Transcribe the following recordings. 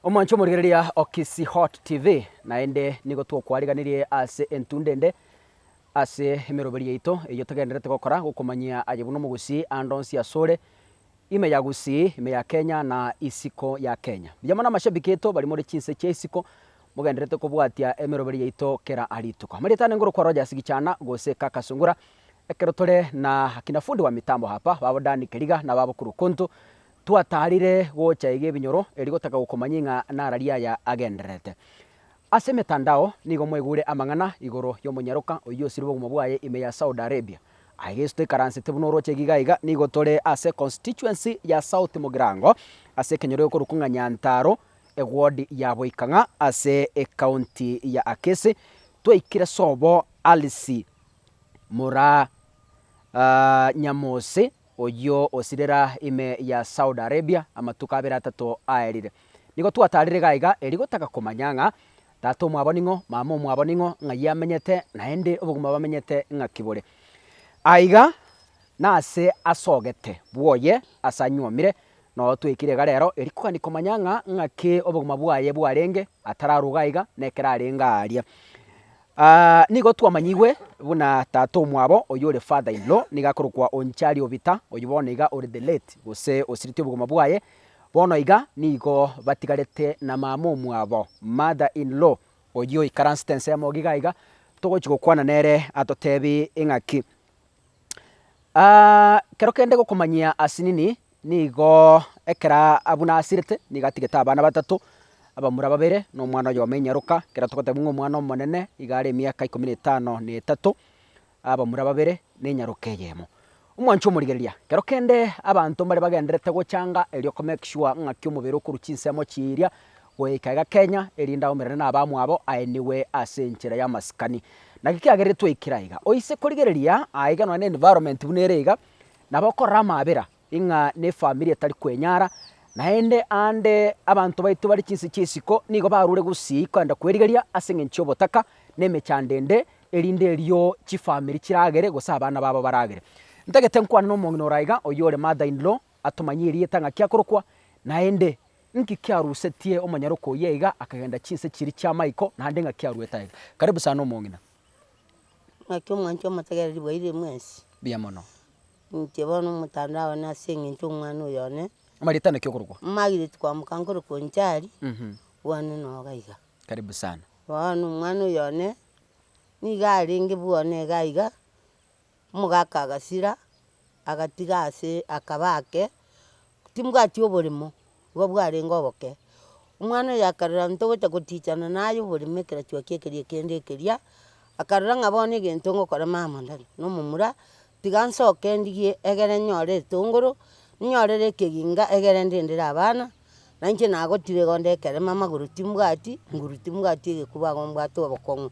Omwancho omorigereria o Kisii Hot TV, naende nigo twokwariganirie ase entunda ende ase emeroberi yaito eyio togendererete gokora gokomanyia aye buna omogusii ande onsi asore ime ya Gusii, ime ya Kenya na isiko ya Kenya. Mbuya mono amashabiki aito baria more chinse chia isiko mogendererete kobwatia emeroberi yaito kera rituko. Amarieta ane ngorokwa Rogers Gichana gose Kaka Sungura, ekero tore na akina fundi wa mitambo hapa babo Dan Keriga na babo Kurukuntu, Twatarire gocha iga ebinyoro erio gotaka gokomanyia ng'a narari aya agendererete. Ase emetandao nigo mwaigure amang'ana igoro y'omonyaroka oyio osire obogima bwaye ime ya Saudi Arabia. Aiga ase toikaransete buna oroche iga iga nigo tore ase constituency ya South Mugirango ase ekenyoro gekorokwa ng'a Nyantaro eward ya Boikang'a ase ecounty ya Kisii. Twaikire sobo Alice Moraa Nyamosi. oyio osirera ime ya Saudi Arabia amatuko abere atato aerire. Nigo twatarire iga iga erio gotaka komanya ng'a tata omwabo ning'o, mama omwabo ning'o, ng'ai amenyete, naende obogima bamenyete ng'aki bore. Aiga nase asogete bwoye ase anyuomire, noo twaikire iga rero erio kogani komanya ng'a ng'aki obogima bwaye bwarenge atararwa iga iga na ekero arenge aaria. Nigo twamanyigwe buna tata omwabo oyio ore father in law nigo akorokwa Onchari Obita oyio bono iga ore the late gose osireti obogima bwaye, bono iga nigo batigarete na mama omwabo mother in law oyio oikaransete ensemo iga iga togochi gokwana nere atotebi ing'aki. Kero kende gokomanyia asinini nigo ekera buna asirete nigo atigete abana batato, abamura babere na omwana oyomo enyaroka, ekero togoteba ng'a omwana omonene iga are emiaka ikomi na etano na etato, abamura babere na enyaroka eyemo. Omwancho omorigereria, kero kende abanto mbare bagendererete gochanga erio ko make sure ng'aki omobere okorwa chinsemo chiria goika iga Kenya erinde aomerane na abamwabo aenigwe ase enchera y'amasikani. Naki kiagerire twaikire aiga, oise korigereria aiga nonya na environment buna ere iga, nabo okorora amaabera ng'a na efamiri etari kwenyara, naende ande abanto baito bare chinse chia isiko nigo barure gusii kogenda kwerigeria ase eng'encho ya obotaka na emechando ende, erinde erio chifamiri chiragere gose abana babo baragere. Ntagete nkwane na omong'ina ore aiga oyio ore mother in law atomanyie erieta ng'aki akorokwa, naende Inki kiarusetie omonyaroka oyio aiga akagenda chinse chiria chi'amaiko, naende ng'aki aruete aiga? Karibu sana omong'ina. Ng'aki omwancho omotegereri bwairire mwensi. Mbuya mono. Inche bono omotandao one ase eng'encho omwana oyo one. Amarieta naki okorokwa? Margaret kwamoka nkorokwa Onchari, bwane nogo iga. Karibu sana. Bono omwana oyo one, nigo arenge bwane iga iga, omogaka agasira, agatiga ase akaba ake, timbwati oboremo, igo bwarenge oboke. Omwana oyo akarora ntogocha gotichana naye oboremo ekerachwaki ekeria ekende ekeria, akarora ng'a bono egento ngokora mama ndari na omomura, tiga nsoke ndigie egere nyore etongoro, nyorere ekeginga egere ndendere abana, na inche nagotire igo nde ekerema amagoro timbwati, nguru timbwati egekuba igo mbwate obokong'u.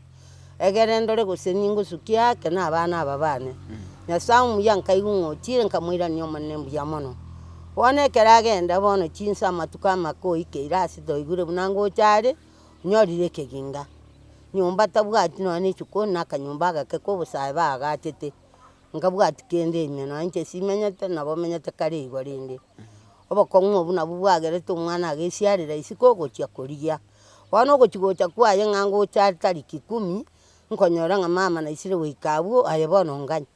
Egere ndore gose ningosukia ake na abana aba bane. Nyasae omuya nkaigwa ng'a ochire nkamoirania Omonene mbuya mono. Bono ekero agenda bono chinsa amatuko amake oikeire ase twaigure buna ngocha are, onyorire ekeginga. Nyomba tabwati nonya na echikoni na akanyomba agake ka obosae baagachete. Nkabwati kende ime nonya inche simenyete nabo menyete kare igo rende. Obokong'u obwo nabwo bwagerete omwana agesiarera isiko gochia korigia. Bono ogochi gocha kwaye ng'a ngocha are tariki ikomi, nkonyora ng'a mama naisire goika abwo aye bono nganye.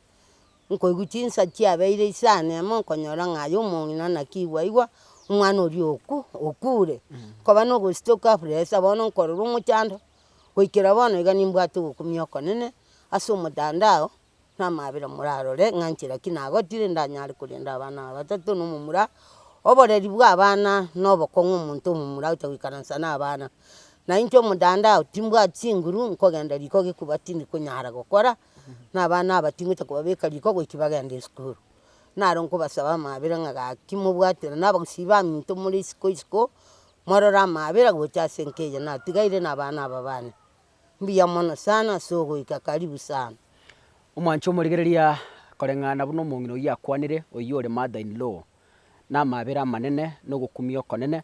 Nkoigwa chinsa chiabeire isano emo nkonyora ng'a aye omong'ina naki igwa igwa, omwana oria oku okure. Nkoba na ogositoka pressure bono nkorora omochando, goikera bono iga nimbwate ogokumia okonene, ase omotandao. Namabera morarore ng'a nchera ki nagotire ndanyare korenda abana aba batato na omomura, oboreri bwa abana na obokong'u omonto omomura agocha goikaransa na abana. Na inche omotandao timbwati chinguru nkogenda riko gekuba tindi konyara gokora, na abana aba tingocha kobabeka riko goika bagende esukuru. Naro nkobasaba amabera ng'a gaki mobwatera na abagusii baminto more isiko isiko, morore amabera gocha ase enka eye natigaire na abana aba bane. Mbuya mono sana ase ogoika karibu sana. Omwanche omorigereria koreng'ana buna omong'ina oyio akwanire, oyio ore mother in law, na amabera amanene na ogokumia okonene,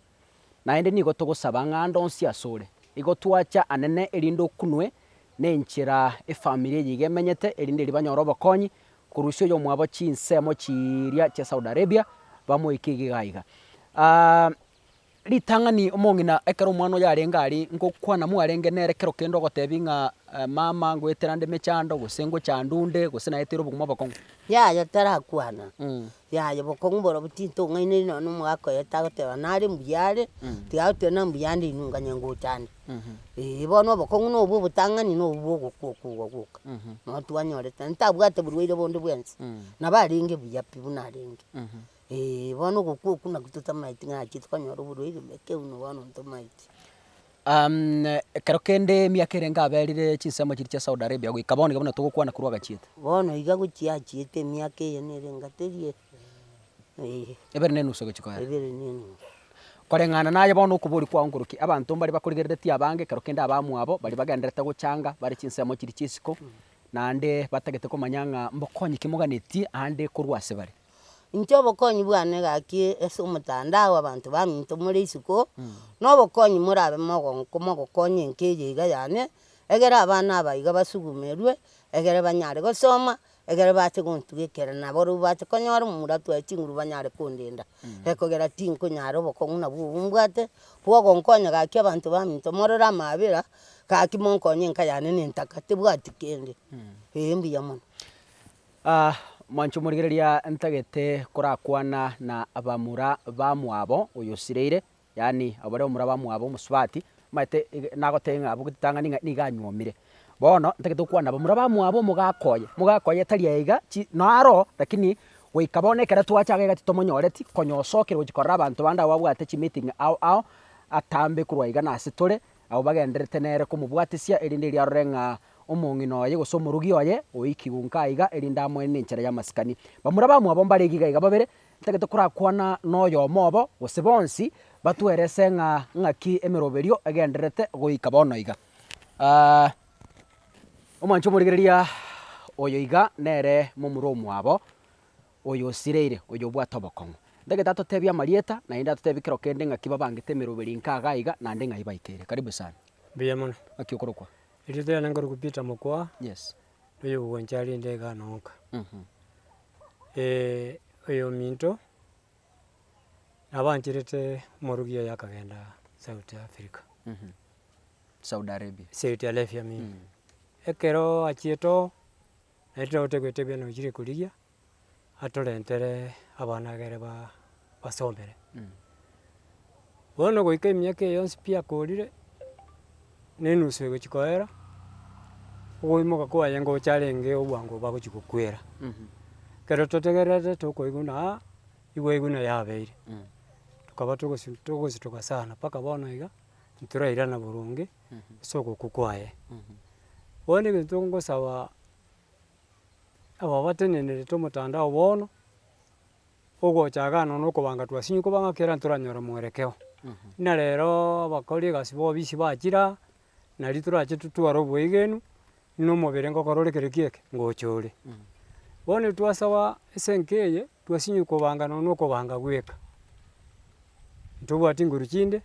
naende nigo togosaba ng'a ande onsi asore, igo twacha anene erinde okunwe na enchera efamiri eye iga emenyete erinde erio banyore obokonyi korusia oyomwabo chinsemo chiria chia Saudi Arabia bamoike iga iga. Ritang'ani omong'ina ekero omwana oyo arenge aria, ngokwana mwarenge nere kero kende ogotebi ng'a mama ngoetera nde mechando, gose ngochandwa nde, gose naeteire obogima obokong'u? Yaya tarakwana, yaya bokong'u borobwo tintong'aineiri nonye na omogaka oye tagoteba nare mbuya are, tiga agoteba na mbuya ande inwe nganye ngocha ande. Eeh bono obokong'u na obwo obotang'ani na obwo bwa ogokwa okwo igo gwoka, noo twanyorete, naende tabwate borwaire bonde bwensi, nabo arenge buya pi buna arenge. Eeh, bono ogokwa okwo nakwo totamaeti ng'a achiete konyora oborwaire ekeuno bono ntomaeti. Ekero kende emiaka erenge aberire chinsemo chiria chia Saudi Arabia goika bono iga buna togokwana korwa agachiete. Bono iga gochia achiete emiaka eye nere enga teri eh. Ebere na enusu egochia koera. Ebere na enusu. Koreng'ana naye bono okoboria kwao nkoroki, abanto mbare bakorigereretie abange ekero kende abamwabo baria bagendererete gochanga bare chinsemo chiria chia isiko, naende batagete komanya ng'a mbokonyi ki moganetie aande korwa ase bare. Inche obokonyi bwane gaki ase omotandao abanto baminto more isiko, na obokonyi morabe mogonko mogokonya enka eye iga yane, egere abana aba iga basugumerwe, egere banyare gosoma, egere bache gontuga ekero nabarobwo bache konyora omomura atware chinguru banyare kondenda. Ekogera tinkonyara obokong'u nabwo obwo mbwate, bwogonkonya gaki abanto baminto morore amaabera, gaki monkonye enka yane na entaka tebwati kende, eh mbuya mono. Mwanche omorigereria ntagete korakwana na abamura bamwabo oyosireire, yaani abwo bare bamura bamwabo omosubati, omanyete iga nagotebia ng'a abwo ritang'ani ng'a nigo anywomire. Bono ntagete gokwana bamura bamwabo omogaka oye, omogaka oye tari aiga chi naro lakini goika bono ekero twacha iga iga titomonyoreti, konya osokire gochia korora abanto bande abwo babwate chimeeting ao ao, atambe korwa aiga nase tore, abwo bagendererete nere komobwatisia erinde erio arore ng'a omong'ina oye gose omorugi oye oikigwe nka iga erinde amoe nenchera y'amasikani. Bamura bamwabo mbare iga iga babere, ntagete korakwana na oyomo obo gose bonsi, batwerese ng'a ng'aki emeroberio egendererete goika bono iga. Omwancho omorigereria oyo iga nere momura omwabo, oyo osireire, oyo obwate obokong'u. Ntagete atotebie amarieta, naende atotebie kero kende ng'aki babangete emeroberi nka iga iga, naende ng'ai baikeire. Karibu sana. Mbuya mono. Ng'aki okorokwa? Erieta riane nkorokwa Peter Mokua, Yes. oyo ogoancha arende igaa nonka. Oyo ominto, nabancherete omorugi oye akagenda South Africa. Saudi Arabia. Saudi Arabia I mean. Ekero achiete oo, naende togotebiwa buya nochire korigia, atorentere abana egere ba basomere. Bono goika emiaka eye yonsi pi akorire, na enusu egochia koera, okoimoka kwaye ngocha arenge obwango bagochia gokwera. Ekero totegererete tokoigwa buna aa, igo buna yabeire, tokaba togosi togosituka sana mpaka bono iga, ntorairana boronge ase ogokwa kwaye. Bono egento ngosaba. Aba batenenerete omotandao bono, ogocha igaa nonya okobanga twasinywa kobanga kera ntoranyora mwerekeo. Buna rerooo abakori egasi ba obisi bachire aa, nari torache totware oboegenu, buna omobere ngokora ore kere ki eke, ngocha ore. Bono twasaba ase enka eye, twasinywa kobanga nonya okobanga bweka, ntobwati nguru chinde,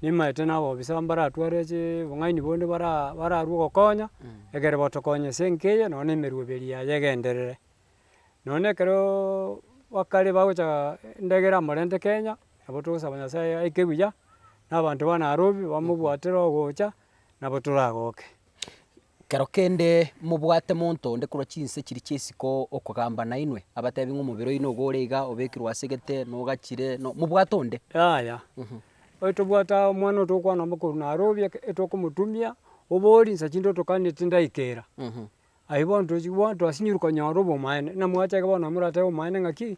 nimaete na abobisa mbaratware chiiii obong'aini bonde bara bararwe gokonya, ekere botokonye ase enka eye nonya na emeroberi yaye egenderere. Nonya na ekeroooo bakare bagocha endagera amorente Kenya, nabo togosaba Nyasaye aike buya, na abanto ba Nairobi bamobwatere ogocha, nabo toragoke. Kero kende mobwate monto onde korwa chinse chiria chia isiko okogamba nainwe, abatebi ng'a omobere oino iga ore iga, obekirwe ase egete, nogachire, no mobwate onde? Yaya, oyo tobwate aa omwana oyo togokwana amo korwa Nairobi eke etokomotumia, oborie nsa chinde otokanie tindaikera. Aywo bono tochi bono twasinyire konyora obomaene, buna mwacha iga bono moratebe obomaene ng'aki,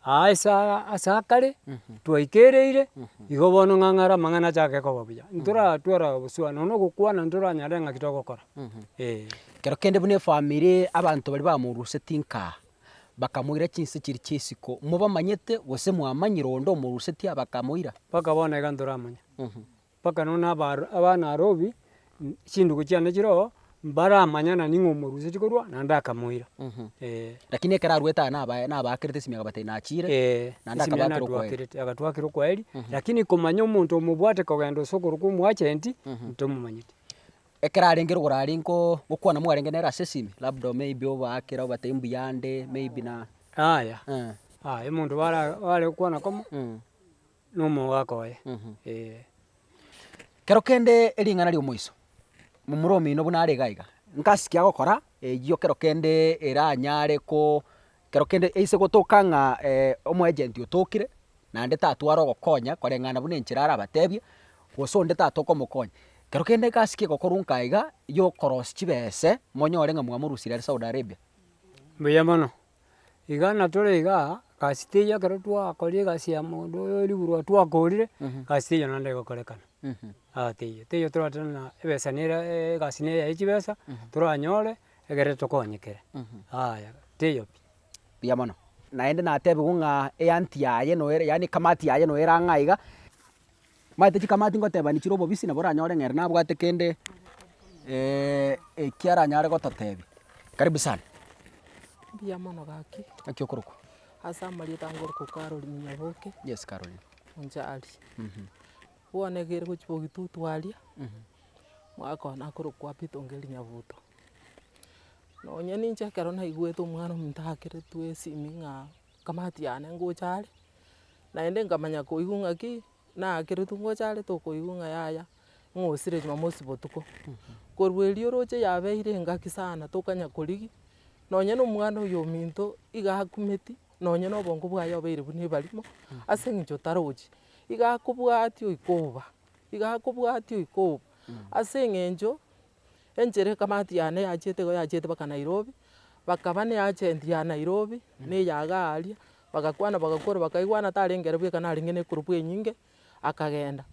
aa ase aa ase akare, twaikereire, igo bono ng'a ng'are amang'ana achake koba buya. Ntoratwara oboswa nonya na ogokwana ntoranyare ng'aki togokora, eh. Kero kende buna efamiri abanto baria bamoruseti nkaa, bakamoira chinse chiria chia isiko, mobamanyete gose mwamanyire onde omoruseti abakamoira? Mpaka bono iga ntoramanya. Mpaka nonya na abaro aba Nairobi, chindugu chiane chire oo, mbaramanyana ning'o omoruseti korwa naende akamoira, eh. Lakini ekero aruete aa nabae nabaakerete esimi akabatebia nachire, Eh, naende esimi akabaakera okwaeri. natwakerete agatwakera okwaeri, lakini komanya omonto omobwate kogenda ase okorokwa omoagent, ntomomanyeti. Ekero arenge rogoro aria nko gokwana mwarenge nere ase esimi, labda maybe obaakera obatebia mbuyande, maybe na Yaya, yaya omonto bara bare gokwana komo. na omogaka oye, eh. Kero kende ring'ana ria omoiso, momura omino buna are iga iga, nkasi ki agokora eyio kero kende eranyare ko kero kende eise gotoka ng'a omoagent otokire, naende tatwara ogokonya koreng'ana buna enchera arabatebie, gose onde tatoka omokonya. Kero kende egasi ki egokorwa nka iga, ya okorosia chibese monyore ng'a mwamorusirie are Saudi Arabia. Mbuya mono, iga natore igaa, gasi teiyo ekero twakorire egasi ya mogondo oyo riburwa twakorire, gasi teiyo naende egokorekana, aa teiyo. Teiyo toratebe ng'a ebesa nere egasi neye ya chibesa, toranyore, egere tokonyekere, yaya teiyo pi. Mbuya mono. Naende natebiwu ng'a eanti yaye noere yaani ekamati yaye noere ang'e aiga, omanyete chikamati ngotebani chire obobisi nabo oranyore ng'a ere nabwate kende eki aranyare gototebia. Karibu sana. Mbuya mono gaki. Naki okorokwa? Ase amarieta ngorokwa Caroline Nyaboke. Yes Caroline. Onchari. Bono egere gochia bogitutu aria, omogaka one akorokwa Peter Ongeri Nyabuto. Nonye ninche ekero naigwete omwana ominto aakeretwe esimi ng'a kamati yane ngocha are, naende nkamanya koigwa ng'aki, naakeretwe ngocha are tokoigwa ng'a yaya, ng'a osire jumamosi botuko. Korwa erio oroche yabeire engaki sana tokanya korigia, nonye na omwana oyo ominto iga akumeti, nonye na obongo bwaye obeire buna ebarimo, ase eng'encho otarochi, iga akobwatia oikoba, iga akobwatia oikoba, ase eng'encho. Enchera ekamati yane yachiete igo yachiete mpaka Nairobi, bakaba na eagent ya Nairobi, na eya iga aria, bagakwana bagakora bakaigwana tarenge ere bweka narenge na egroup enyinge, akagenda.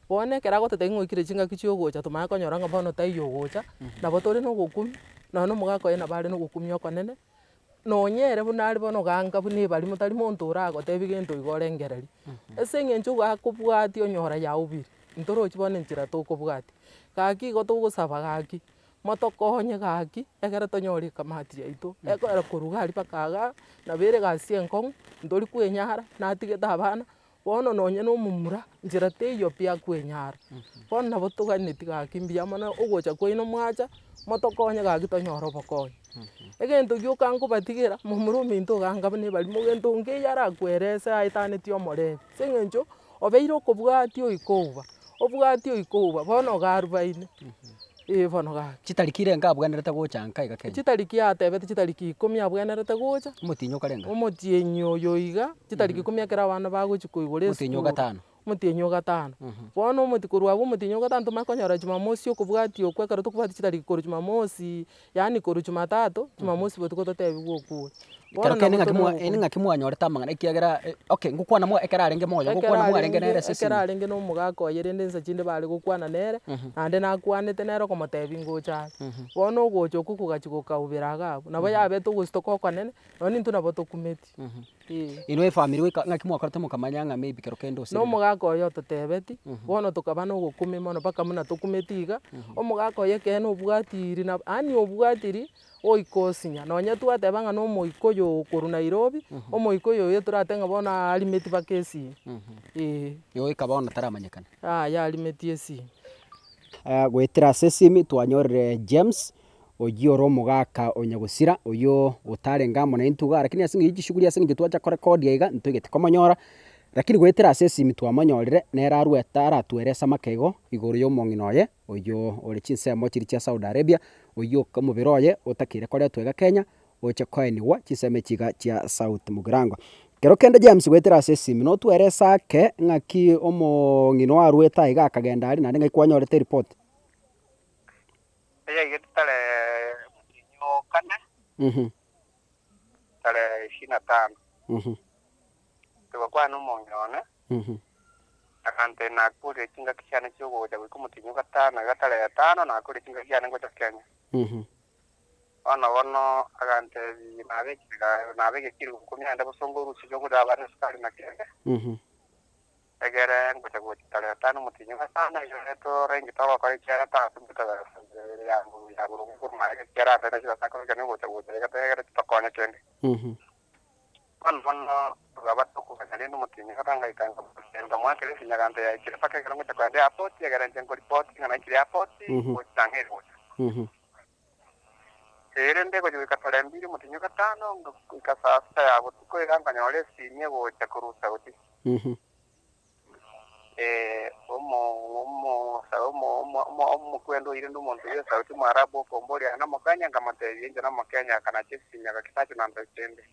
Bono ekero agototebia ng'a oikire chingaki chia ogocha tomanye konyora ng'a bono taiyo ogocha, nabo tore na ogokumia, nonye na omogaka oye nabo are na ogokumia okonene, nonye ere buna are bono ganga buna ebarimo tari monto oragotebie gento igo orengereria. Ase eng'encho igo akobwatia onyora yaubire, ntorochi bono enchera tokobwatia. Gaki igo togosaba gaki, motokonye gaki, ekere tonyore ekamati yaito, ekero korwa iga aria mpaka igaa, nabo ere egasi enkong'u, ntori kwenyara, natigete abana, bono nonye na omomura, nchera teiyo pi akwenyara. Bono nabo toganeti gaki mbuya mono ogocha kwaino mwacha, motokonye gaki tonyore obokonyi. Egento gioka nkobatigera, momura ominto oganga buna ebarimo gento nkeiyo arakwerese aetanetie omorembe, ase eng'encho, obeire okobwatia oikouba, obwatie oikouba, bono iga arubaine, eh bono gaki. Chitariki irenga abwenerete gocha nka iga Kenya? Chitariki atebete chitariki ikomi abwenerete gocha, Omotienyi okarenga? Omotienyi oyo iga, chitariki ikomi ekero abana bagochia koigora Omotienyi esukuru. ogatano. Omotienyi ogatano. Bono omoti korwa abwo omotienyi ogatano tomanye konyora jumamosi okobwatia okwo ekero tokobwatia chitariki korwa jumamosi, yaani korwa jumatatu, jumamosi botuko totebiwe okure. Bono Ekero kende nabo ng'aki tore mwa na ere ng'aki mwanyorete amang'ana ekiagera okay ngokwana mwa ekero arenge moyo Ekero ngokwana mwarenge arenge nere ase ekero esimi. arenge na omogaka oye rende inse chinde bare gokwana nere, naende nakwanete nere okomotebia ngocha are. Bono ogocha okwo kogachia gokaubera iga abwo, nabo yabete ogositoka okonene, nonye intwe nabo tokumeti. Eeh. Inwe efamiri goika ng'aki mwakorete mokamanya ng'a maybe kero kende Na osirire. omogaka oye ototebeti, bono tokaba na ogokumia mono mpaka buna tokumeti iga, omogaka oye ekeene obwatiri na yaani obwatiri oika osinya, nonye twateba ng'a na omoika oyo okorwa Nairobi, omoika oyo oyo toratebe ng'a bono arimeti mpaka esimi, eh. Goika bono taramanyekana. Yaya arimeti esimi. Goetera ase esimi twanyorire James, oyio ore omogaka o nyagosira, oyio otarenge amo naintwe igaa, lakini ase eng'encho ye chishughuli ase eng'encho twacha korekodia iga ntoigeti komonyora, lakini goetera ase esimi twamonyorire, nere arwete aratuerese amaka igo, igoro ya omong'ina oye, oyio ore chinsemo chiria chia Saudi Arabia, oyio omobere oye otakeire koretwa iga Kenya, oche koenigwa chinsemo echi iga chia South Mugirango. Kero kende James goetera ase esimi notwerese ake ng'aki omong'ina oo arwete aiga akagenda aria naende ng'aki kwanyorete eripoti. Eyaigete tarehe omotienyi o kane, tarehe ishirini na tano. Togakwana nomong'ina one, agantebia nakorire chingaki chiane chi'ogocha goika omotienyi o gatano, iga tarehe tano nakorire chingaki chiane ngocha Kenya. Bono bono agantebia nabekire ga nabekire chilifu ikomi naende bosongo orusie chi'okorera abana esukari na kende. Egere ngocha gocha tarehe tano omotienyi o gatano, eyio torenge togokora ekiagera tatombete besa ya boronge korwa magega ekiagera ase nechio takobekania ogocha gocha iga egere titokonye kende. Bono bono tokaba tokoganya rende omotienyi o gatano ngaika nkamoakera esimu agantebia yaikire mpaka ekero ngocha kogenda airport egere inche nkoripoti ng'a naikire airport gocha ng'e gocha. Erinde gochia goika tarehe mbiri omotienyi o gatano, goika saa sita ya botuko iga nkanyora esimi egocha korwa Sauti. Omo omo omo omo omokwenda oire rende omonto oyio esauti Omoarabu okomboria aye nomokenya, nkamotebia inche nomokenya akanacha esimi agakitacha na ntoki kende.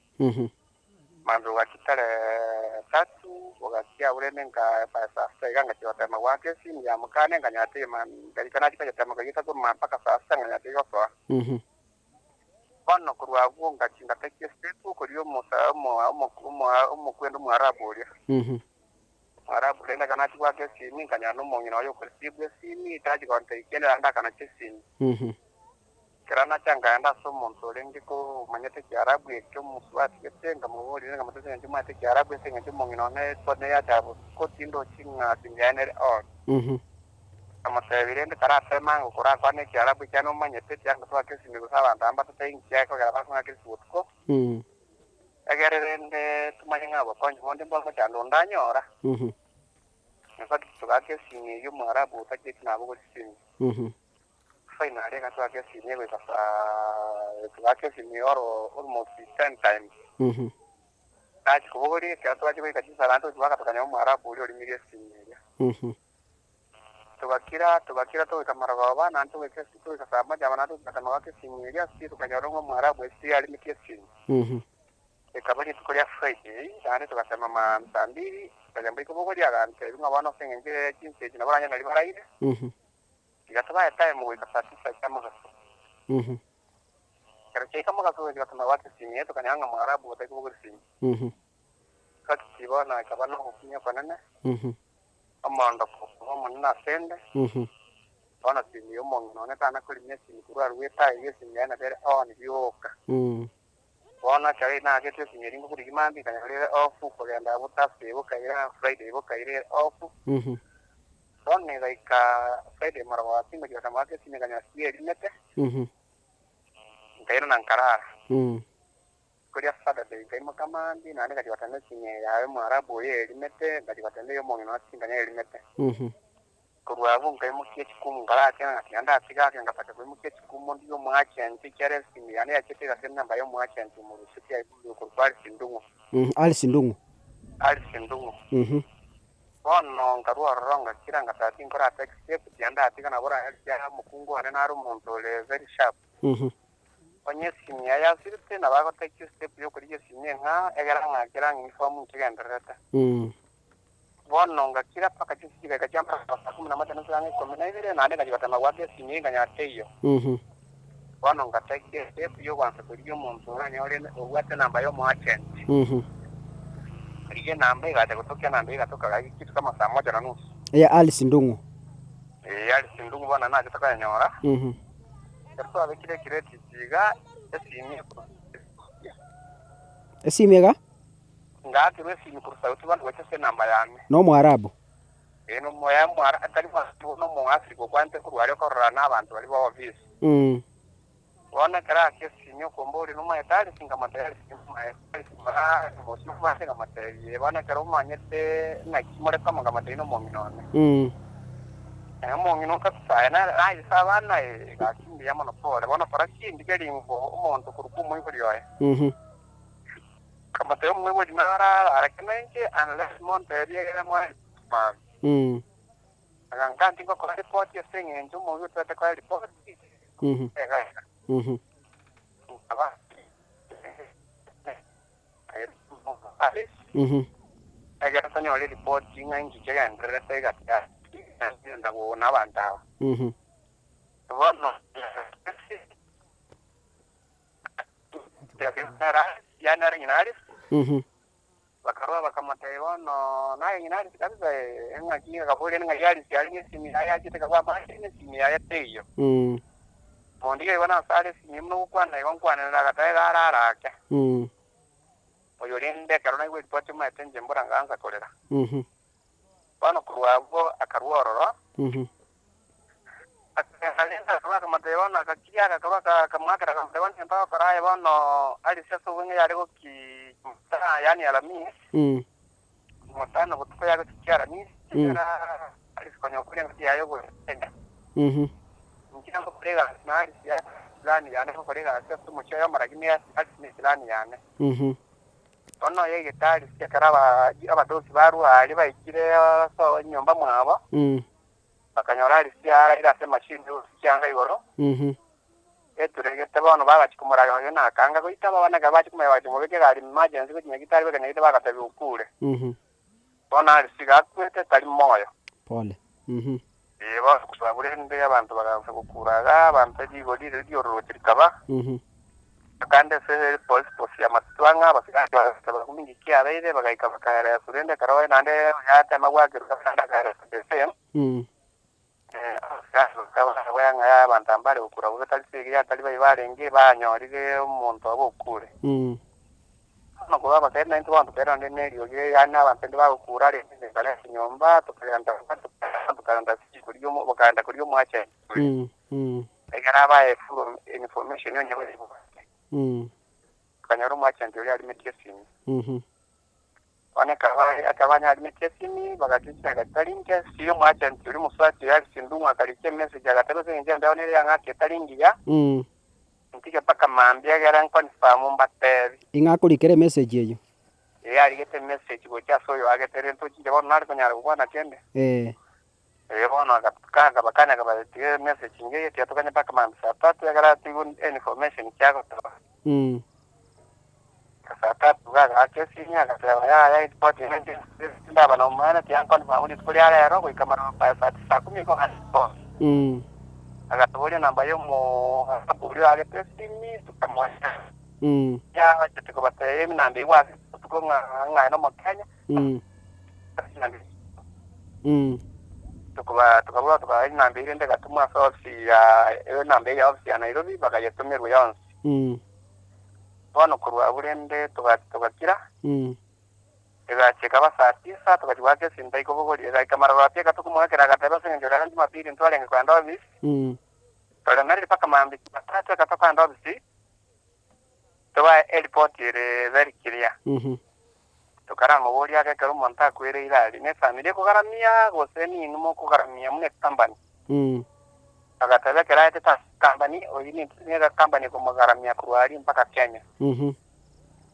Mambia bogachia tarehe tatu, bogachia abwo rende nka by saa sita iga ngachia gotema goaka esimi ya mokane nkanyora teiyo ma nkarika nachia koyetema koyeta korwa mpaka saa sita nkanyora tegosoa. Bono korwa abwo ngachia ngatake step koria omosa omo omo omo omokwenda Omoarabu oria. Omoarabu rende ekero nachia goaka esimi nkanyora na omong'ina oye okoreceive esimi tachia gontebia kende naende akanacha esimi. Ekero nacha nkaenda ase omonto orenge komanyete Ekiarabu ekio omosubati gete, nkamoboria rende nkamotebia ase eng'encho omanyete Ekiarabu ase eng'encho omong'ina one one yacha botuko tindochi ng'a esimi yaye nere on. Nkamotebia rende taratema ng'a okorakwane Ekiarabu ekiagera nomanyete tianga twake esimi gose abanto aba mbatotebie inki gekogera bakong'aka esimi botuko. Egere rende tomanye ng'a obokonyi bonde mbwa mochando onde anyora. In fact togaka esimi eyio Omoarabu otacheti nabogori simi. Finally eka twaka esimi egoika saa togaka esimi oro almost ten times. Nachia kobogoria ekero twachia goika chinsa naende togochia goaka tokanyora Omoarabu oria orimirie esimi eria. Togakira, togakira togoika marogoba, naende togoika esi togoika saa moja amo naende togatema goaka esimu eria ase tokanyora ng'a Omoarabu ase yarimeti esimu. Ekaba rituko ria Friday, naende togatema maambia saa mbiri, tokagenda ikobogoria agantebia ng'a bono ase eng'encho ye chinsa echi nabo oranyore naria baraire, tiga tobae time goika saa tisa chia mogaso. Ekero chiaika mogaso goika togatema goaka esimu eye tokanyora ng'a Omoarabu otari kobogoria esimu. Gaki bono ekaba nogokumia okonene. Omoondoko okaba omonene asende, bono simi y'omong'ina one tana korimia esimi korwa arue etaai y'esimi yaye nabo ere on rioka. Bono ekero riria naagete esimi eria ngokorigia mambia nkanyora ere off, kogenda abwo Thursday bokaira, Friday bokaira ere off. Bono egaika Friday morogoba tingochia gotema goaka esimi nkanyora simi erimete, nkairana nkarara. Rituko ria Saturday nkaimoka mambia, naende ngachia gotema esimi eye yaye Omoarabu oyo erimete, ngachia gotema ey'omong'ina one tinkanya erimete. Korwa abwo nkaimokia echikumu nkarachia ng'a tiga ndatiga ake, ngataka koimokia echikumu ndigie omoagent ekiagera esimi yane yachete egasi enamba ya omoagent omorusia aye okorokwa Alice Ndung'u. Alice Ndung'u. Alice Ndung'u. Bono nkarua ororo ngakira ngateba tinkora take step tiga ndatiga nabo oraeria omokungu one nare omonto ore very sharp. Onye esimi yaye yasirete, nabo agotake estep y'okorigia esimi eng'ao, egere ang'akere ang'e uniform inche egendererete. Bono ngakira mpaka chinsa chigaika chia mambia saa kumi na moja nusu ang'e ikomi na ibere, naende ngachia gotema goaka esimi eye nkanyora teiyo. Bono ngatake estep y'ogoansa korigia omonto oranyore obwate enamba y'omoagent. Nkarigia enamba egacha gotokia enamba egatoka gaki kitu kama saa moja na nusu. Ya Alice Ndung'u. Ee, Alice Ndung'u bono nachete koyenyora. Ekero twabekire ekireti eki iga, esimi ekorwa Esimi iga? Ngaakerwa esimi korwa sauti bono gocha ase enamba yane. Na Omoarabu? Ee, na omoya omoara tari Moarabu, na Omoafrika okwanete korwa aria okororana na abanto baria ba ofisi. Bono ekero aaka esimi okomboria nomaete Alice, nkamotebia Alice timomaete Alice moraa mosio omanyete nkamotebia ee bono ekero omanyete naki more komo nkamotebia nomong'ina one. Naye omong'ina okabisa aye nare naye ase abana ee gaki mbuya mono pore bono kora kindi keri ngo omonto korwa omoibori oye. Nkamotebia omoibori naro arake nainche unless montebie egere mwa mambia. Aganka ntingokora ripoti ase eng'encho omoyio otwete koa ripoti egaika. Nkaba ekero tonyore ripoti ng'a inki kegendererete egati ya na abanto aba. Bono yaani are ng'ina Alice. Bakarua bakamotebia, Bono naye ng'ina Alice kabisa ee, ng'aki akaboria ng'ai Alice are nesimi yaye achete kaba amache nesimi yaye teiyo. Mondiga igo nase are esimi buna ogokwana igo nkwanere agateba iga arare ake. Oyo rende ekero naigwa eripoti omanyete inche mbora ngansa korera. Bono korwa abwo akarua ororo, akagenda rende akarua akamotebia bono agakiria agakarua akamoakera akamotebia bono egento ogokora aye bono Alice ase obweng'e yare goki Jumatano yaani Aramisi, Jumatano botuko yare gochikia Aramisi, ekero Alice konya okure engaki yaye yogochenya. Inche ngokora egasi na Alice yare echirani yane ngokora egasi ase omochie oyomo lakini Alice ne echirani yane. Bono yaigete Arisi ekero abadosi barua aria baikire ase enyomba mwabo, bakanyora Arisi araire ase emachini yogosukia chianga igoro, eturegete. Bono bagachia komoraria magega na akanga goita abana ekero bachia komanya bagachia komobeka egari emergency gochia nyagitari goika nyagitari bagatebia okure. Bono Arisi iga akwete tari moyo. Pole. Ee, bono korwa rende abanto bagaansa gokura iga, abanto rigori riria ri'ororoche rikaba, Akande ase police post ya Matutu ang'e abasigari bagacha bagakumia inki kiabeire, bagaika bakaereswa rende ekero baye naende yatema gwakerwa naende akaereswa the same. Abasigari bakaba barabwea ng'a yaya abanto aba mbare gokura bobe tari segi atari bai barenge banyorire omonto obo okure. Bono korwa abasae naintwe bono tokairana naende ne eriogi yaani abanto rende bagokura arenge ekareta nyomba tokagenda tokagenda korigia omo bakaenda korigia omoachani. Ekero abae full information onye bayebwate, akanyora omoagent oria arimetie esimi. Bono ekero baye ekero banyarimetie esimi, bagachia chidaeka chitari inke, sii omoagent oria omosubati oyo Alice Ndung'u akarikia emessage agateba ase eng'encho embeo nere yang'aki etari ngiya, ntige mpaka mambia egere nconfirm mbatebi. Ing'a akorikera emessage eyio? Ee arigete emessage gochia ase oyo agete rende tochiche bono nare konyara gokwana kende. Erio bono akabakania akabateebia, Emessage ngeiyo tiga toganye mpaka mambia saa tatu, ekero atoigwe information ki agotoa. Saa tatu iga agaaka esimi agateba, Yaya report eye inche ndaba nomwana tiga nconfirm rituko ria rero goika marogoba by saa saa kumi igo report. Agatoboria enamba ya omo oria oagete esimi tokamoa yachete kobatebia enamba eywo ase rituko ng'a ng'a aye nomokenya. Tukaba tukaba enamba eria rende egatomwa ase ofisi ya enamba eye ya ofisi ya Nairobi bakayetomerwa yonsi. Bono korwa abwo rende togakira, egacha ekaba saa tisa togachia goaka esimi taikobogoria, egaika marogoba pi ekatokomoakera agateba ase eng'encho rero jumapili ntwarenge kogenda ofisi, twaremerire mpaka mambia jumatatu ekero tokogenda ofisi, tobae eripoti ere very clear. Tokaramoboria ake ekero omonto akwereire aria, Nefamiri ekogaramia gose ninwe mokogaramia buna ecompany? Agateba ekero aetete ase ecompany, oyio nere ecompany ekomogaramia korwa aria mpaka Kenya.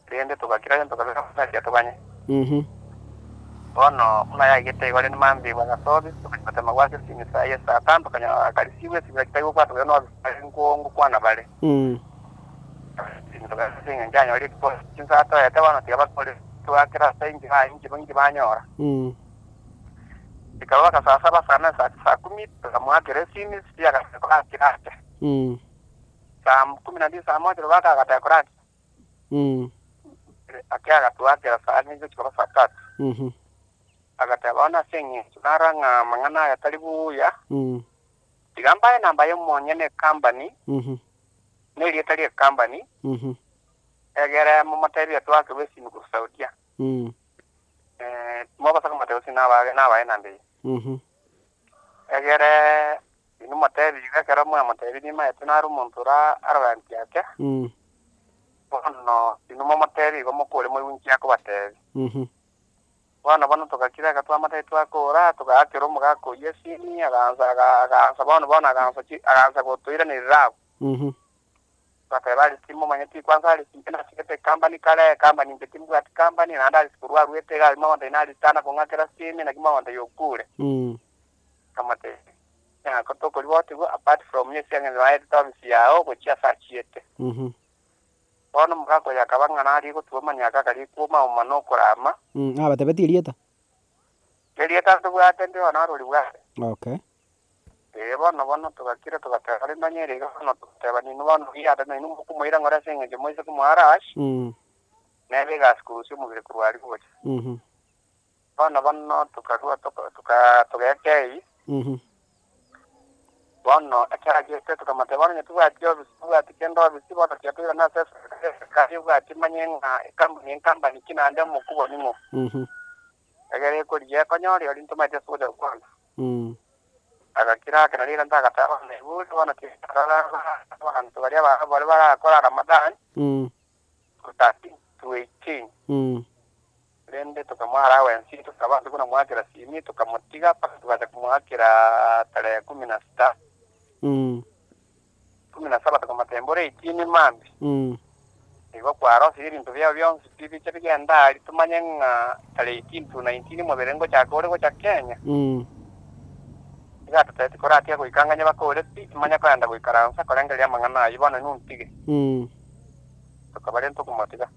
Rende togakira rende tokabeka buna aria toganye. Bono buna yaigete igo rende mambia bagasoa office, tokanya gotema goaka esimi saa ya saa tano tokanyora akarisiwa esimi gaki tari gokwana tokanyora no office ngokwana bare. Ase eng'encho anyorire ripoti chinsa atoete bono tiga bakore twakera ase inki ba inki inki banyora. Ekaba baka saa saba saa nane saa saa kumi tokamoakera esimi sijui agateba korakira ake. Saa kumi na mbili saa moja robaka agateba korakira ake agatoakera saa nne gochia koba saa tatu. Agateba bono ase eng'encho naro ng'a amang'ana aya tari buya. Tiga mbae enamba y'omonyene ecompany, na erieta ri'ecompany, egere momotebie twakigwe esimi korwa Saudia. Timobasa komotebia gose nabae nabae enamba eye. Egere inwe motebie iga ekero mwamotebirie nimaete nare omonto ore arrogant ake, bono inwe momotebie igo mokore moigwe inki akobatebia. Bono bono togakira eka twamotebia twakora, togaakera omogaka oyio esimi, agansa agaansa bono bono agansa chi agansa gotoiranerera abwo. Togateba Alice timomanyeti kwanza Alice inche nasigete ecompany kare, ecompany inche timbwati company, naende Alice korwa arwete iga aria mogontebia na Alice tana kong'akera simi naki mogontebia okure. Nkamotebia, ng'a tokoribotigwa apart from ase eng'encho naetete ofisi yao gochia ase achiete. Bono omogaka oyo akaba ng'a narie gotuoma amanyaka akaria kwoma-oma na okorama. Nabatebetie erieta? Erieta ntobwate ndi bono aroribwate. Okay. Ee, bono bono togakira togateba rende onye ere iga bono togateba ninwe bono riato nainwe mokomoira ng'ora ase eng'encho moise komoa rush, nebe egasi korusia omobere korwa aria gocha. Bono bono tokarua toka toka togeka eyio. Bono ekero achiete tokamotebia bono onye tobwati ofisi tobwati kende ofisi bono tiga toirane ase eserikari eserikari ebwati emanye ng'a ecompany ecompany ki naende omokubwa ning'o. Egere ekorigia ekonyore oria ntomaete ase ogocha gokwana. Agakira ake nario egento agateba bono naigure bono tiga torore abanto baria ba baria barakora Ramadhan to 13 to 18. Rende tokamoa allowance tokaba tokonamoakera simi tokamotiga mpaka togacha komoakera tarehe kumi na sita, kumi na saba tokamotebia mbora 18 mambia. Igo kwarosirie ebinto biao bionsi pi biche bigende aria tomanye ng'a tarehe 18 to 19 omobere ngochaka ore gocha Kenya. Iga atotebetie koratige goika nganye bakore pi, manye koenda goikaransa korengereria amang'ana ayio bono inwe ntige. Tokabarenta okomotiga.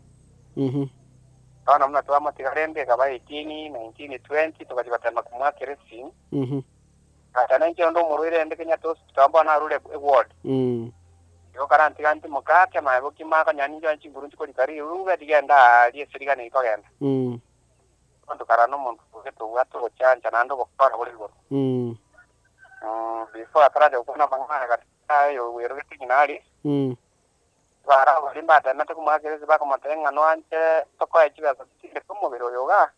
Bono buna twamotiga rende ekaba 18, 19, 20 togachia gotema komoakera esimi. Tata ninche onde omorwaire rende Kenyatta Hospital bono arure eward. Igo karantiga ntimoke ake amaye bokima akonyora ninche onye chinguru nchikorika rirube rigende aaria ase rigana eri kogenda. Bono tokarora na omonto obogete obwate ogochancha naende obokora bore igoro. Before ataracha gokwana amang'ana aya gati aye oyowerogete ng'ina aria, barabwo baria mbatemete komoakera ase bakomotebia ng'a noanche tokoe chibesa totindeke omobere oyo igaa.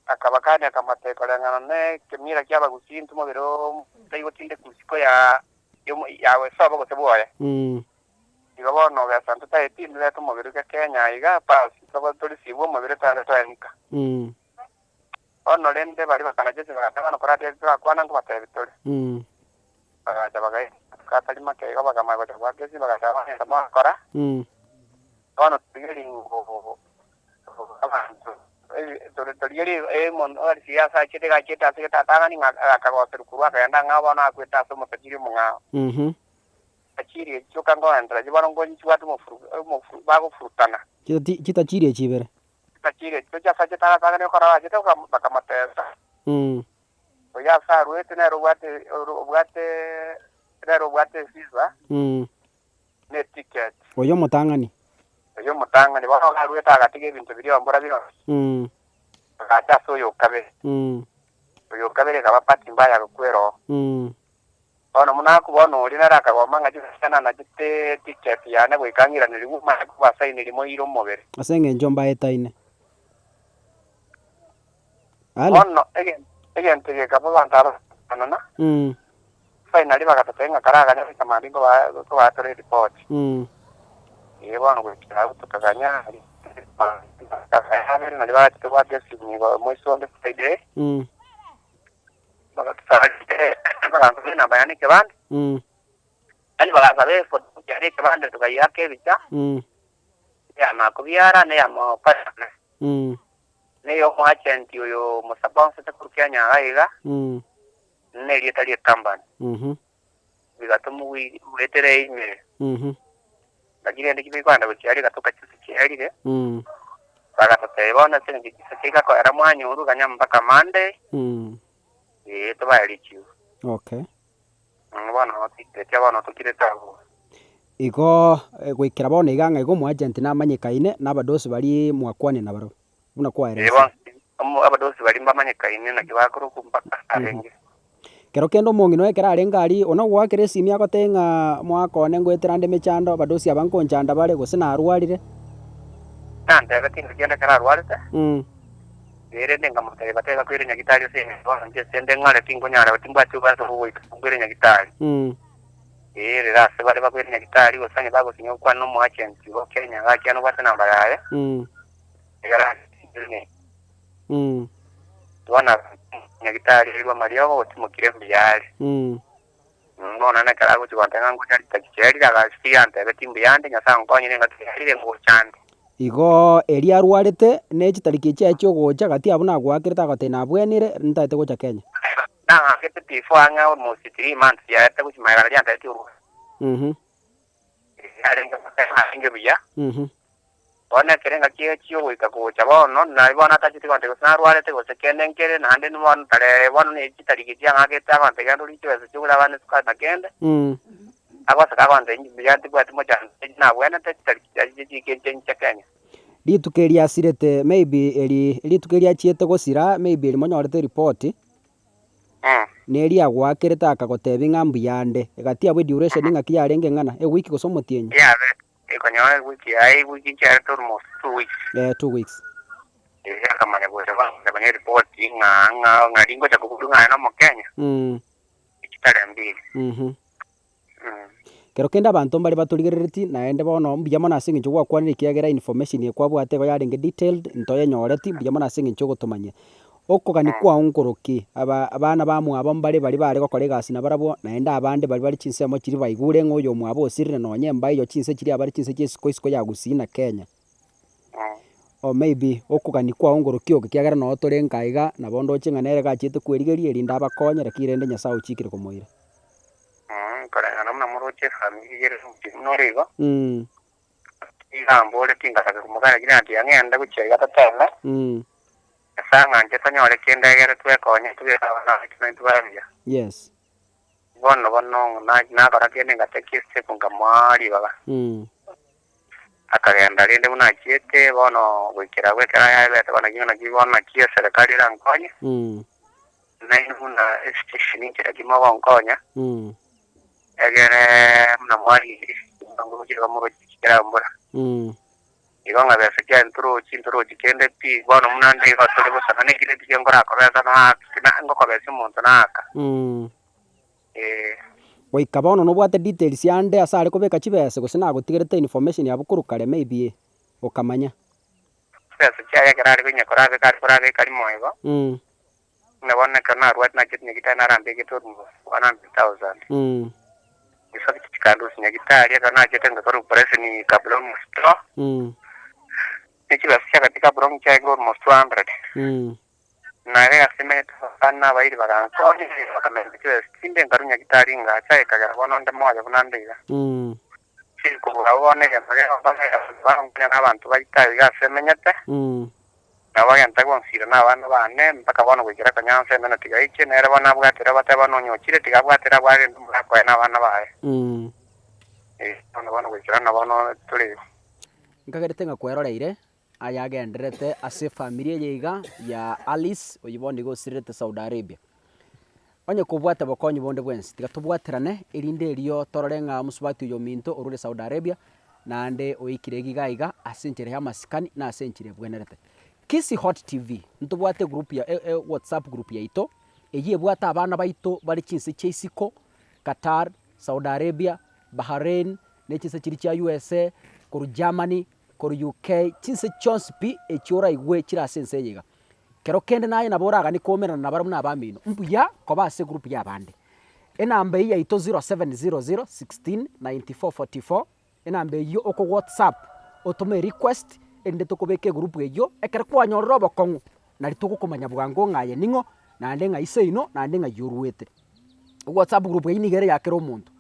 Akabakania akamatebia koreng'ana nekemira ki'Abagusii intwe mobere oo taigotindekwa isiko ya yawe sobo gose bwoye. Igo bono ogesa ntotaeti ntorete omobere oike Kenya aiga basi tobe torisibwe omobere togende toenka. Bono rende baria bakanacha chibata bono koratebe torakwana nkobatebi tore. Bagacha bagaika amatuko atari make igo bakamanya gocha goaka esimi bagateba bono egento mogokora, bono torigerie ng'o abanto torigerie omonto ase achete iga achete ase egetatang'ani ng'a akagoserwa korwa akagenda ang'ao bono akwete ase omosachiri omong'ao. Chitachiri echi chioka nkoenderera bono nchibwate bagofurutana. Chitachiri echi ibere. Chitachiri echi tochia ase achete agatang'ani okora bachete bakamotesa. Oyio ase arwete nere obwate obwate nere obwate evisa na eticket. Oyio omotang'ani. Oyio omotang'ani. Bono iga arwete agatiga ebinto biria ombora bionsi, agacha ase oyo o kabere. Oyo o kabere ekaba bahati mbaya agakwera oo. Bono buna akwo bono oria nere akagomba ng'a chibesa nanachete eticket yane goika ng'iranerigwe manye kobasaineri moire omobere. Ase eng'encho mbaetaine. Alo. Bono egento gekaba abanto aba bakaanana, finally bagatotebia ng'a karaganye goika mambia nkobaatore eripoti. Ee bono goikera abwo tokaganya abere nario bagachete goaka esimi igo moiso onde Friday, bagatusaba bagansaba enamba yane ekebande, yaani bagasaba efotokopi yane ekebande tokayaka ebicha, eya makobiara na eya mopasane. Neyomoachenti oyo omosabonsete korwa Kenya iga iga, nerieta rie company. Bigatoma goetera email. Naki rende kibikoenda gochia aria egatoka chisa chiarire, bagatotebia bono ase eng'encho chisa chigakoera mwanyorwa ganya mpaka Monday, ee tobae richibu. Bono toikeretie bono tokirete abwo. Igo goikera bono iga ng'a igo omoagent namanyekaine, na abadosi baria mwakwanire nabarabwo, buna Ee kwaeresa. bonsi, omo abadosi baria mbamanyekaine naki bakorokwa mpaka arenge. Kero kende omong'ina oye ekero arenge aria, one ogoakera esimi agotebia ng'a mwaka one ngoetera ande emechando, abadosi aba nkonchanda bare, gose narwarire. Nantebeti ng'a kende ekero arwarete, Erinde nkamotebia, Batebe bakoire nyagitari ase engencho bono inche ase 'nde ng'are tinkonyara, timbwati obwanso bw'ogoika nkoire nyagitari. Ee, rero ase bare bakoire nyagitari, gose onye bagosinya gokwana nomoagenti o Kenya, gaki aye nobwate enamba yaye, egere ache Bono nyagitari airwe amariogo gotimokire mbuya are. Bono nekero agochia gontebia ng'a ngocha ritaki chiarire, agasiga antebetie mbuya ande, Nyasae ankonyire engaki yarire ngocha ande. Igo erio arwarete, ne chitariki chiaye chi'ogocha, gati abwo nagoakerete agotebia nabwenire, ntagete gocha Kenya. Nang'akete before ang'e almost 3 months yaete gochia magega naria antebetie orware. Yarenge arenge buya. Bono ekero engaki echia ogoika gocha bono, naye bono atacheti gontebia gose narwarete gose kende nkere, naende bono tare bono ne chitariki chiang'akete agontebia genda oriche chibesa chiogore abana esukari na kende, agoseka agontebia inche mbuya tibwati mochando inche nabwenete chitariki chiaye chiike inche Kenya. Rituko eri asirete maybe eri rituko eri achiete gosira maybe eri monyorete eripoti, neri agoakerete akagotebia ng'a mbuya ande, egati abwo eduration ng'aki yarenge eng'ana, ewiki gose omotienyi? Yabe Ekonyora ewiki yaye, ewiki nchiarete almost 2 weeks. Eh, 2 weeks. Eeh akamanya gocha gocha konya eripoti ng'a ng'a ng'a ringocha koburwa ng'a aye na omokenya, chitarehe mbili. Kero kende abanto mbare batorigerereti naende bono mbuya mono ase eng'encho gwakwanire ekiagera information eye kwabwate igo yarenge detailed ntoyenyoreti, mbuya mono ase eng'encho ogotomanyia. Okogania kwao nkoroki? Aba abana bamwabo mbare baria bare gokora egasi nabarabwo, naende abande baria bare chinsemo chiria baigure ng'a oyomwabo osirire nonye mbaiyo chinse chiria abare chinse chia isiko isiko ya Gusii na Kenya. Or maybe okogania kwao nkoroki oko ekiagera noo tore nka iga, nabo ndoche ng'a nere gachiete kwerigeria erinde abakonye lakini rende Nyasaye ochikire komoira. Koreng'ana buna moroche efamiri eye ere omochie buna ore igo, Niga tingataka komokana lakini antiga ng'ende gochia iga toteme. Nyasae ang'anche tonyore kende egere twekonye tobeke abana baito naintwe bare buya. Yes. Bono bono nakora kende ngatake estep nkamoa ribaga. Akagenda rende buna achiete bono goikera abwo ekero ayabete bono naki naki bono naki eserekari erankonye. Nainwe buna estation inche naki mogonkonya. Egere buna mwarigereria chingongo chiria moroche chikera mbura. Igo ng'a besa chiaye ntorochi ntorochi kende pi, bono buna nde igo tore bosa na nekire tiga nkorakobesa naake na ngokobesia omonto naaka. Eeh. Goika bono nobwate details ande ase are kobeka chibesa gose nagotigerete information abwo korwa kare maybe okamanya. Chibesa chiaye ekero are konya korabeka are korabeka rimo igo. Buna bono ekero narwate nachete nyagitari narambegete almost 100,000. Chisoketi chikandusia nyagitari ekero nachete ngakora operation kabla almost two. Ne chibesa chiagacha kabla chiarenge almost 200. Naye ase emenyete abasani na abairi bagankonya bakamenta chibesa chinde nkarwa nyagitari ngacha ekagera bono onde moyo buna nde iga. Chikobua bono egento gegokonya bagankonya na abanto baito iga ase emenyete. Nabo bagenta gonsira nabana baane, mpaka bono goikera konya nse emeno tigaiche, nere bono abwatire obatebe bono onye ochire, tiga abwatire abwo arende omogaka oye nabana baye. Ee, bono bono goikera na bono tore igo. Nkagerete ng'a kweroreire ayagendererete ase efamiri eye iga ya Alice oyio bono iga osirerete Saudi Arabia. Onye kobwate bokonyi bonde bwensi, tiga tobwaterane erinde erio torore ng'a omosubati oyo ominto orure Saudi Arabia, naende oikire iga iga ase enchera y'amasikani na ase enchera ebwenerete. Kisii Hot TV, ntobwate egroup ya e whatsapp group yaito, eyio ebwate abana baito bare chinse chia isiko, Qatar, Saudi Arabia, Bahrain, ne chinse chiria chia USA, korwa Germany, korwa UK, chinse chionsi pi echio oraigwe chire ase ense eye iga. Kero kende naye nabo oraganie koumerana nabarabwo na abamino, mbuya koba ase egroup y'abande. Enamba eyio yaito 0700 16 94 44, enamba eyio oko whatsapp otome erequest erinde tokobeka egroup eyio, ekero kwanyorire obokong'u nari togokomanya bwango ng'a aye ning'o, naende ng'ai seino, naende ng'ai orwete. Whatsapp group eyio nigo ere ya kera omonto,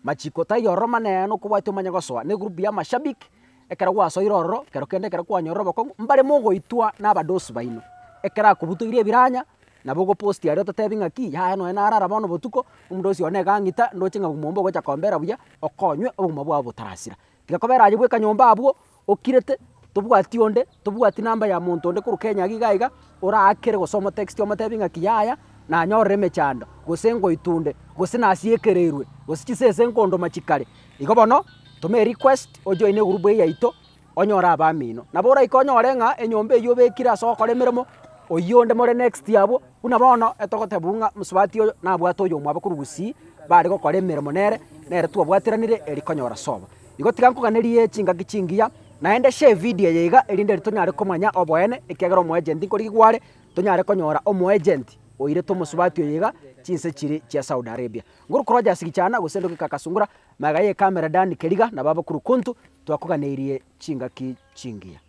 machiko taiyo ororo maneene okobwatia omanye gosoa, na egroup ya amashabiki, ekero gwasoire ororo, kero kende ekero kwanyorire obokong'u, mbare mogoitwa na abadosi baino, ekero akobutoirie ebiranya, nabo ogoposti aria ototebi ng'aki, yaya nonye narara bono botuko, omodosi one iga ang'ita, ndoche ng'a bogima obo mbogocha kombera buya, okonywe obogima bwao botarasira. Tiga kobera aye bweka nyomba abwo, okirete, tobwati onde, tobwati namba ya monto onde korwa Kenya iga iga iga, oraakere gose omotext omotebi ng'aki yaya, nanyorire emechando, gose ngoitunde, gose nasiekereirwe, gose chisese nkondoma chikare. Igo bono, toma erequest, ojoine egroup eye yaito, onyore abamino. Nabo oraike onyore ng'a enyomba eywo obekire ase ogokora emeremo, oywo onde more next abwo, buna bono etogotebwa ng'a mosubati oyo nabwate oyomwabo korwa gusii, bare gokora emeremo nere, nere twabwateranire eri konyora sobo. Igo tiga nkoganerie chingaki chingiya, naende share evidio eye iga erinde eri tonyare komanya oboene ekiagera omoagent nkorigigwa are, tonyare konyora omoagent oirete omosubati oyo iga chinse chiria chia Saudi Arabia. Ngorokwa Rogers Gichana gose ndoke kaka Sungura, magega ya ecamera Dan Keriga na baba Kurukuntu, twakoganeirie chingaki chingiya.